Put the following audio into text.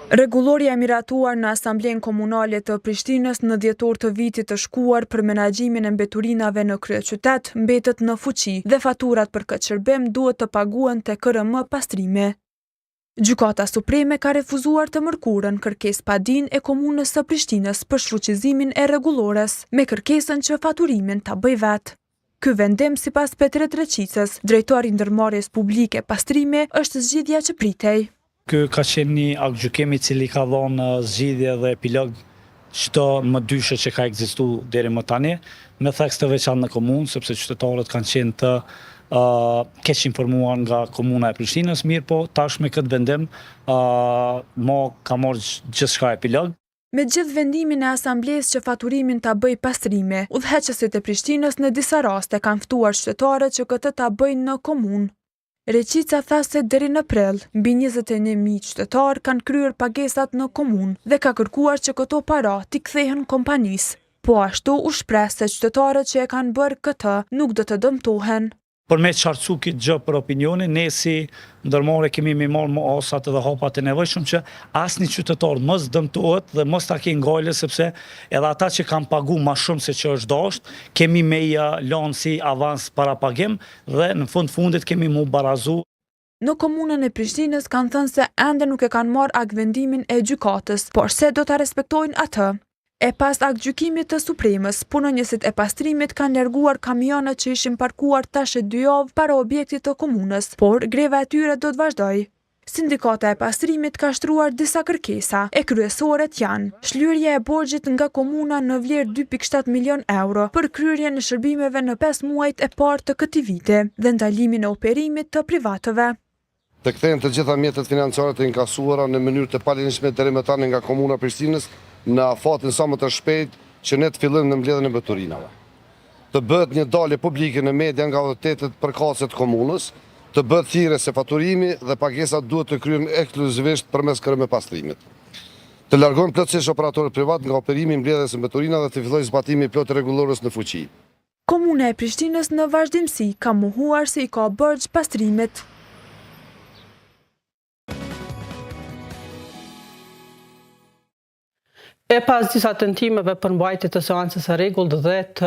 Rregullorja e miratuar në Asamblenë Komunale të Prishtinës në dhjetor të vitit të shkuar për menaxhimin e mbeturinave në kryeqytet mbetet në fuqi dhe faturat për këtë shërbim duhet të paguhen te KRM Pastrimi. Gjykata Supreme ka refuzuar të mërkurën kërkesë-padinë e Komunës së Prishtinës për shfuqizimin e rregullores, me kërkesën që faturimin ta bëjë vetë. Ky vendim, sipas Petrit Reçicës, drejtor i ndërmarrjes publike Pastrimi, është zgjidhja që pritej. Ky ka qenë një aktgjykim i cili ka dhënë zgjidhje dhe epilog çdo mëdyshje që ka ekzistu deri më tani, me theks të veçantë në komunë, sepse qytetarët kanë qenë të keqinformuar nga komuna e Prishtinës, mirëpo tash me këtë vendim ma ka marrë gjithçka epilog. Me gjithë vendimin e Asamblesë që faturimin ta bëjë Pastrimi, udhëheqësit e Prishtinës në disa raste kanë ftuar qytetarët që këtë ta bëjnë në komunë. Reçica tha se deri në prill, mbi 21,000 qytetarë kanë kryer pagesat në komunë dhe ka kërkuar që këto para t'i kthehen kompanisë. Po ashtu u shpreh se qytetarët që e kanë bërë këtë nuk do të dëmtohen. Për me qartësu këtë gjë për opinionin, ne si ndërmarrje kemi me marrë masat edhe hapat e nevojshëm që asnjë qytetar mos dëmtohet dhe mos ta kenë gajle sepse edhe ata që kanë pagu ma shumë se që është dasht, kemi me i lanë si avans parapagim dhe në fund fundit kemi mu barazu. Në Komunën e Prishtinës kanë thënë se ende nuk e kanë marrë aktvendimin e gjykatës, por se do ta respektojnë atë. E pas aktgjykimit të Supremes, punonjësit e pastrimit kanë larguar kamionët që ishin parkuar tash e dy javë para objektit të komunës, por greva e tyre do të vazhdojë. Sindikata e Pastrimit ka shtruar disa kërkesa, e kryesoret janë, shlyerja e borxhit nga komuna në vlerë 2.7 milionë euro për kryerjen e shërbimeve në pesë muajt e parë të këtij viti dhe ndalimin e operimit të privatëve. Të kthehen të gjitha mjetet financiare të inkasuara në mënyrë të paligjshme deri më tani nga Komuna e Prishtinës në afatin sa më të shpejtë që ne të fillojmë në mbledhjen e mbeturinave. Të bëhet një dalje publike në media nga autoritetet përkatëse të komunës, të bëhet thirrje se faturimi dhe pagesat duhet të kryhen ekskluzivisht përmes KRM Pastrimit. Të largohen plotësisht operatorët privat nga operimi i mbledhjes së mbeturinave dhe të fillojë zbatimi i plotë i rregullores në fuqi. Komuna e Prishtinës në vazhdimësi ka mohuar se i ka borxh pastrimit. E pas disa tentimeve për mbajtje të seancës së rregullt dhe të.